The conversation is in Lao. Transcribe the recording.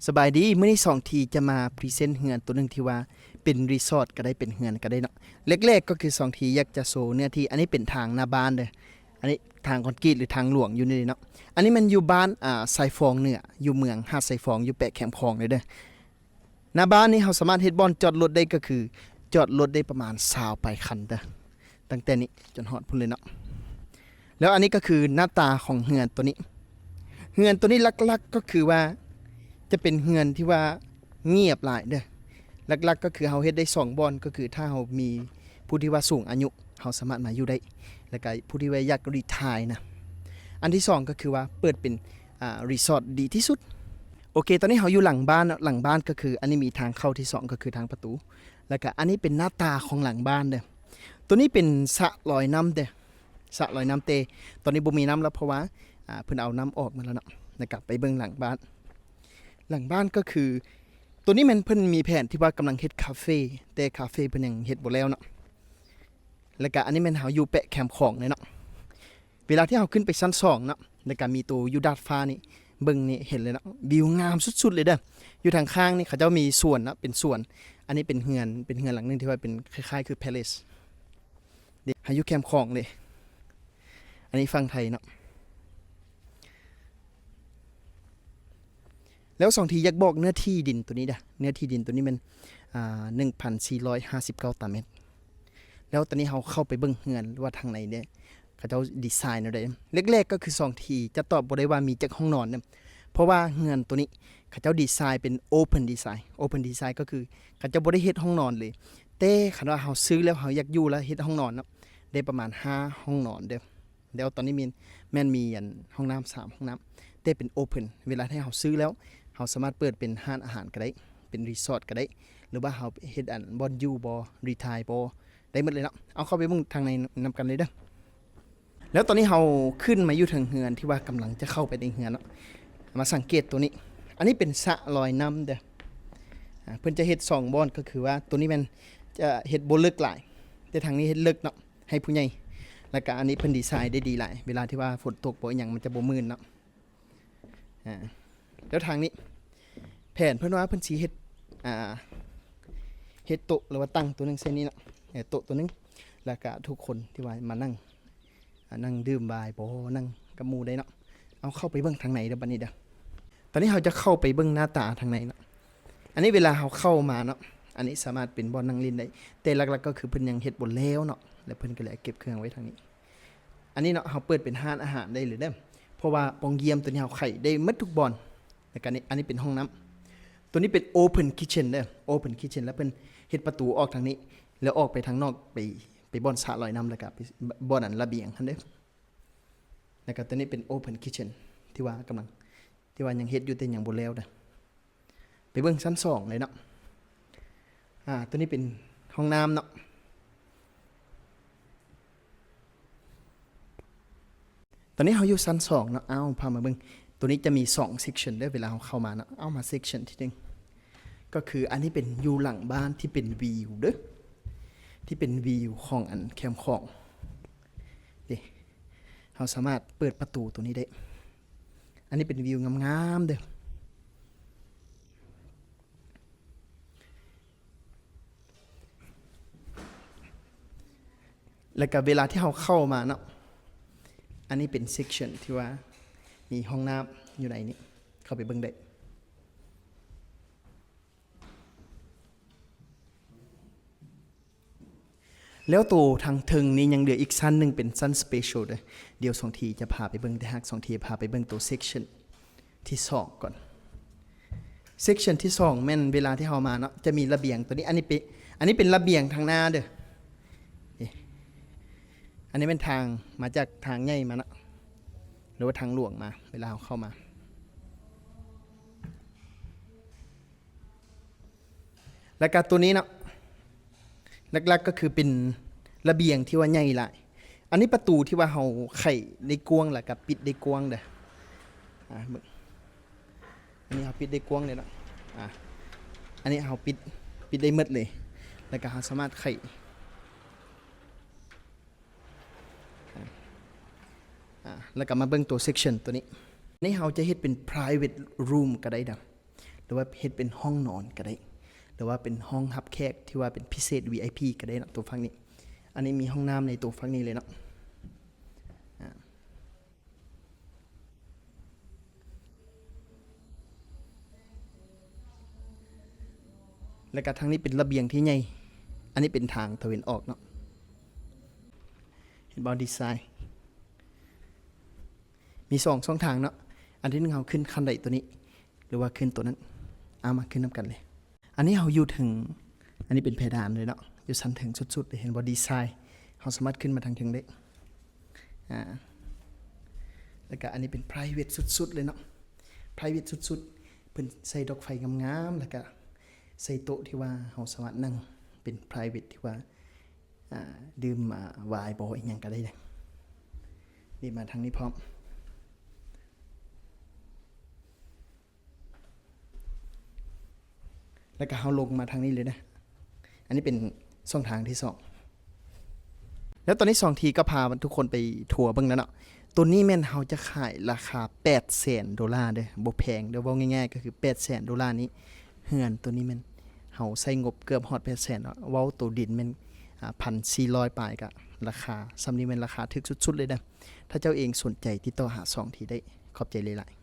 ສະບາຍດີ, ມື້ນີ້ສອງທີຈະມາພຣີເຊັນເຮືອນໂຕໜຶ່ງທີ່ວ່າເປັນຣີສອດກໍໄດ້ ເປັນເຮືອນກໍໄດ້ເນາະ. ແລກໆກໍຄືສອງທີຢາກຈະໂຊເນື້ອທີ່, ອັນນີ້ເປັນທາງໜ້າບ້ານເດີ້, ອັນນີ້ທາງຄອນກຣີດ ຫຼື ທາງຫຼວງຢູ່ນີ້ເນາະ. ອັນນີ້ແມ່ນຢູ່ບ້ານ ອາ ຊາຍຟອງເໜືອ, ຢູ່ເມືອງຫາດຊາຍຟອງ, ຢູ່ແປະແຄມຂອງເລີຍເດີ້. ໜ້າບ້ານນີ້ເຮົາສາມາດເຮັດບ່ອນຈອດລົດໄດ້ ກໍຄືຈອດລົດໄດ້ປະມານຊາວປາຍຄັນເດີ້. ຕັ້ງແຕ່ນີ້ຈົນຮອດພຸ້ນເລີຍເນາະ. ແລ້ວອັນນີ້ກໍຄືໜ້າຕາຂອງເຮືອນໂຕນີ້. ເຮືອນໂຕນີ້ຫຼັກໆກໍຄືວ່າຈະເປັນເຮືອນທີ່ວ່າງຽບຫຼາຍເດີ້. ຫຼັກໆກໍຄືເຮົາເຮັດໄດ້ສອງບ່ອນ, ກໍຄືຖ້າເຮົາມີຜູ້ທີ່ວ່າສູງອາຍຸ ເຮົາສາມາດມາຢູ່ໄດ້, ແລ້ວກໍຜູ້ທີ່ວ່າຢາກຣີທາຍນະ. ອັນທີສອງກໍຄືວ່າເປີດເປັນ ອາ ຣີສອດດີທີ່ສຸດ. ໂອເຄ, ຕອນນີ້ເຮົາຢູ່ຫຼັງບ້ານເນາະ. ຫຼັງບ້ານກໍຄື ອັນນີ້ມີທາງເຂົ້າທີສອງ ກໍຄືທາງປະຕູ, ແລ້ວກະອັນນີ້ເປັນໜ້າຕາຂອງຫຼັງບ້ານເດີ້. ໂຕນີ້ເປັນສະລອຍນ້ຳເດີ້, ສະລອຍນ້ຳ, ແຕ່ຕອນນີ້ບໍ່ມີນ້ຳແລ້ວ ເພາະວ່າ ອາ ເພິ່ນເອົານ້ຳອອກໝົດແລ້ວເນາະ. ແລ້ວກະໄປເບິ່ງຫຼັງບ້ານ, ຫຼັງບ້ານກໍຄື ໂຕນີ້ແມ່ນເພິ່ນມີແຜນທີ່ວ່າກຳລັງເຮັດຄາເຟ, ແຕ່ຄາເຟເພິ່ນຍັງເຮັດບໍ່ແລ້ວເນາະ. ແລ້ວກະອັນນີ້ແມ່ນເຮົາຢູ່ແປະແຄມຂອງເລີຍເນາະ. ເວລາທີ່ເຮົາຂຶ້ນໄປຊັ້ນສອງເນາະ, ແລ້ວກະມີໂຕຢູ່ດາດຟ້ານີ້, ເບິ່ງນີ້ເຫັນເລີຍເນາະ, ວິວງາມສຸດໆເລີຍເດີ້. ຢູ່ທາງຂ້າງນີ້ເຂົາເຈົ້າມີສວນເນາະ, ເປັນສວນ. ອັນນີ້ເປັນເຮືອນ, ເປັນເຮືອນຫຼັງໜຶ່ງທີ່ວ່າເປັນຄ້າຍໆຄື palace ເດ້, ເຮົາຢູ່ແຄມຂອງເລີຍ. ອັນນີ້ຝັ່ງໄທເນາະ. ແລ້ວສອງທີຢາກບອກເນື້ອທີ່ດິນໂຕນີ້ເດີ້. ເນື້ອທີ່ດິນໂຕນີ້ແມ່ນ ອາ ໜຶ່ງພັນສີ່ຮ້ອຍຫ້າສິບເກົ້າຕາແມັດ. ແລ້ວຕອນນີ້ເຮົາເຂົ້າໄປເບິ່ງເຮືອນວ່າທາງໃນເດ້ ເຂົາເຈົ້າດີໄຊແນວໃດ. ແລກໆກໍຄືສອງທີຈະຕອບບໍ່ໄດ້ວ່າມີຈັກຫ້ອງນອນເດີ້, ເພາະວ່າເຮືອນໂຕນີ້ເຂົາເຈົ້າດີໄຊເປັນ open design. Open design ກໍຄືເຂົາເຈົ້າບໍ່ໄດ້ເຮັດຫ້ອງນອນເລີຍ, ແຕ່ຄັນວ່າເຮົາຊື້ແລ້ວ ເຮົາຢາກຢູ່ແລ້ວເຮັດຫ້ອງນອນເນາະ, ໄດ້ປະມານຫ້າຫ້ອງນອນເດີ້. ແລ້ວຕອນນີ້ມີ ແມ່ນມີອັນຫ້ອງນ້ຳສາມຫ້ອງນ້ຳ, ແຕ່ເປັນ open. ເວລາທີ່ເຮົາຊື້ແລ້ວ ເຮົາສາມາດເປີດເປັນຮ້ານອາຫານກໍໄດ້, ເປັນຣີສອດກໍໄດ້, ຫຼືວ່າເຮົາເຮັດອັນບ່ອນຢູ່ບໍ, ຣີທາຍບໍ, ໄດ້ໝົດເລີຍເນາະ. ເອົາເຂົ້າໄປເບິ່ງທາງໃນນຳກັນເລີຍເດີ້. ແລ້ວຕອນນີ້ເຮົາຂຶ້ນມາຢູ່ເທິງເຮືອນ ທີ່ວ່າກຳລັງຈະເຂົ້າໄປໃນເຮືອນເນາະ. ມາສັງເກດໂຕນີ້, ອັນນີ້ເປັນສະລອຍນ້ຳເດີ້. ອາ ເພິ່ນຈະເຮັດສອງບ່ອນ, ກໍຄືວ່າໂຕນີ້ແມ່ນຈະເຮັດບໍ່ເລິກຫຼາຍ, ແຕ່ທາງນີ້ເຮັດເລິກເນາະ. ໃຫ້ຜູ້ໃຫຍ່. ແລ້ວກະອັນນີ້ເພິ່ນດີໄຊໄດ້ດີຫຼາຍ, ເວລາທີ່ວ່າຝົນຕົກບໍ່ອີ່ຫຍັງ ມັນຈະບໍ່ມື່ນເນາະ. ອາ ແລ້ວທາງນີ້ ແຜນເພິ່ນວ່າເພິ່ນຊິເຮັດ ອາ ເຮັດໂຕະ ຫຼືວ່າຕັ່ງໂຕະໜຶ່ງໃສ່ນີ້ເນາະ, ເອີ ໂຕະໂຕະໜຶ່ງ, ແລ້ວກະທຸກຄົນທີ່ວ່າມານັ່ງ ອາ ນັ່ງດື່ມວາຍບໍ ນັ່ງກັບໝູ່ໄດ້ເນາະ. ເອົາເຂົ້າໄປເບິ່ງທາງໃນເດີ້ ບັດນີ້ເດີ້. ຕອນນີ້ເຮົາຈະເຂົ້າໄປເບິ່ງໜ້າຕາທາງໃນເນາະ. ອັນນີ້ເວລາເຮົາເຂົ້າມາເນາະ, ອັນນີ້ສາມາດເປັນບ່ອນນັ່ງຫຼິ້ນໄດ້, ແຕ່ຫຼັກໆກໍຄືເພິ່ນຍັງເຮັດບໍ່ແລ້ວເນາະ, ແລ້ວເພິ່ນກໍເລີຍເກັບເຄື່ອງໄວ້ທາງນີ້. ອັນນີ້ເນາະ, ເຮົາເປີດເປັນຮ້ານອາຫານໄດ້ເລີຍເດີ້, ເພາະວ່າປ່ອງຢ້ຽມໂຕນີ້ເຮົາໄຂໄດ້ໝົດທຸກບ່ອນ. ແລ້ວກໍນີ້ ອັນນີ້ເປັນຫ້ອງນ້ຳ, ໂຕນີ້ເປັນ open kitchen ເດີ້, open kitchen ແລ້ວເພິ່ນເຮັດປະຕູອອກທາງນີ້ ແລ້ວອອກໄປທາງນອກ ໄປ ໄປບ່ອນສະລອຍນ້ຳ ແລ້ວກໍໄປບ່ອນອັນລະບຽງຫັ້ນເດີ້. ແລ້ວກໍໂຕນີ້ເປັນ open kitchen ທີ່ວ່າກຳລັງ ທີ່ວ່າຍັງເຮັດຢູ່ ແຕ່ຍັງບໍ່ແລ້ວເດີ້. ໄປເບິ່ງຊັ້ນສອງເລີຍເນາະ. ອາ ໂຕນີ້ເປັນຫ້ອງນ້ຳເນາະ. ຕອນນີ້ເຮົາຢູ່ຊັ້ນສອງເນາະ. ເອົາ ພາມາເບິ່ງ. ໂຕນີ້ຈະມີສອງ section ເດີ້ ເວລາເຮົາເຂົ້າມາເນາະ. ເອົາມາ section ທີໜຶ່ງ ກໍຄືອັນນີ້ເປັນຢູ່ຫຼັງບ້ານທີ່ເປັນວິວເດີ້, ທີ່ເປັນວິວຂອງອັນແຄມຂອງເດ້. ເຮົາສາມາດເປີດປະຕູໂຕນີ້ໄດ້. ອັນນີ້ເປັນວິວງາມໆເດີ້. ແລ້ວກໍເວລາທີ່ເຮົາເຂົ້າມາເນາະ, ອັນນີ້ເປັນ section ທີ່ວ່າມີຫ້ອງນ້ຳຢູ່ໃນນີ້, ເຂົ້າໄປເບິ່ງໄດ້. ແລ້ວໂຕທາງເທິງນີ້ຍັງເຫຼືອອີກຊັ້ນໜຶ່ງເປັນຊັ້ນ special ເດີ້. ດຽວສອງທີຈະພາໄປເບິ່ງ, ແຕ່ຫາກສອງທີຈະພາໄປເບິ່ງໂຕ section ທີສອງກ່ອນ. section ທີສອງແມ່ນເວລາທີ່ເຮົາມາເນາະ, ຈະມີລະບຽງໂຕນີ້. ອັນນີ້ເປັນ ອັນນີ້ເປັນລະບຽງທາງໜ້າເດີ້. ນີ້ ອັນນີ້ແມ່ນທາງມາຈາກທາງໃຫຍ່ມາເນາະ, ຫຼືວ່າທາງຫຼວງມາ ເວລາເຮົາເຂົ້າມາ. ແລ້ວກະໂຕນີ້ເນາະ, ຫຼັກໆກໍຄືເປັນລະບຽງທີ່ວ່າໃຫຍ່ຫຼາຍ. ອັນນີ້ປະຕູທີ່ວ່າເຮົາໄຂໄດ້ກວ້າງ ແລ້ວກະປິດໄດ້ກວ້າງເດີ້. ອາ ເບິ່ງ, ອັນນີ້ເຮົາປິດໄດ້ກວ້າງເລີຍເນາະ. ອາ ອັນນີ້ເຮົາປິດ ປິດໄດ້ໝົດເລີຍ, ແລ້ວກະເຮົາສາມາດໄຂ ອາ ແລ້ວກໍມາເບິ່ງໂຕ section ໂຕນີ້. ນີ້ເຮົາຈະເຮັດເປັນ private room ກໍໄດ້ນະ. ຫຼືວ່າເຮັດເປັນຫ້ອງນອນກໍໄດ້ ຫຼືວ່າເປັນຫ້ອງຮັບແຂກທີ່ວ່າເປັນພິເສດ ວີໄອພີ ກໍໄດ້ເນາະ ໂຕຝັ່ງນີ້. ອັນນີ້ມີຫ້ອງນ້ຳໃນໂຕຝັ່ງນີ້ເລີຍເນາະ. ອາ ແລ້ວກໍທາງນີ້ເປັນລະບຽງທີ່ໃຫຍ່. ອັນນີ້ເປັນທາງຕາເວັນອອກເນາະ. ເຫັນບໍ່ ດີໄຊນ໌ ມີສອງຊ່ອງທາງເນາະ. ອັນທີໜຶ່ງ ເຮົາຂຶ້ນຂັ້ນໄດໂຕນີ້ ຫຼືວ່າຂຶ້ນໂຕນັ້ນ. ເອົາ ມາຂຶ້ນນຳກັນເລີຍ. ອັນນີ້ເຮົາຢູ່ເທິງ ອັນນີ້ເປັນເພດານເລີຍເນາະ ຢູ່ຊັ້ນເທິງສຸດໆເລີຍ. ເຫັນບໍ່ ດີໄຊນ໌ ເຮົາສາມາດຂຶ້ນມາທາງເທິງໄດ້. ອາ ແລ້ວກະອັນນີ້ເປັນ private ສຸດໆເລີຍເນາະ. private ສຸດໆ ເພິ່ນໃສ່ດອກໄຟງາມໆ ແລ້ວກະໃສ່ໂຕະທີ່ວ່າເຮົາສາມາດນັ່ງ ເປັນ private ທີ່ວ່າ ອາ ດື່ມ ອາ ວາຍບໍ ອີ່ຫຍັງກໍໄດ້ເດ້. ນີ້ ມາທາງນີ້ພ້ອມ ແລ້ວກໍເຮົາລົງມາທາງນີ້ເລີຍເດ້. ອັນນີ້ເປັນຊ່ອງທາງທີສອງ. ແລ້ວຕອນນີ້ສອງທີກໍພາທຸກຄົນໄປທົວເບິ່ງແລ້ວເນາະ. ໂຕນີ້ແມ່ນເຮົາຈະຂາຍລາຄາແປດແສນໂດລາເດີ້ ບໍ່ແພງເດີ້. ເວົ້າງ່າຍໆກໍຄືແປດແສນໂດລານີ້ ເຮືອນໂຕນີ້ແມ່ນເຮົາໃຊ້ງົບເກືອບຮອດແປດແສນເນາະ. ເວົ້າໂຕດິນແມ່ນ ອາ ພັນສີ່ຮ້ອຍປາຍ ກະລາຄາສ່ຳນີ້ແມ່ນລາຄາຖືກສຸດໆເລີຍເດີ້. ຖ້າເຈົ້າເອງສົນໃຈຕິດຕໍ່ຫາສອງທີໄດ້. ຂອບໃຈຫຼາຍໆ.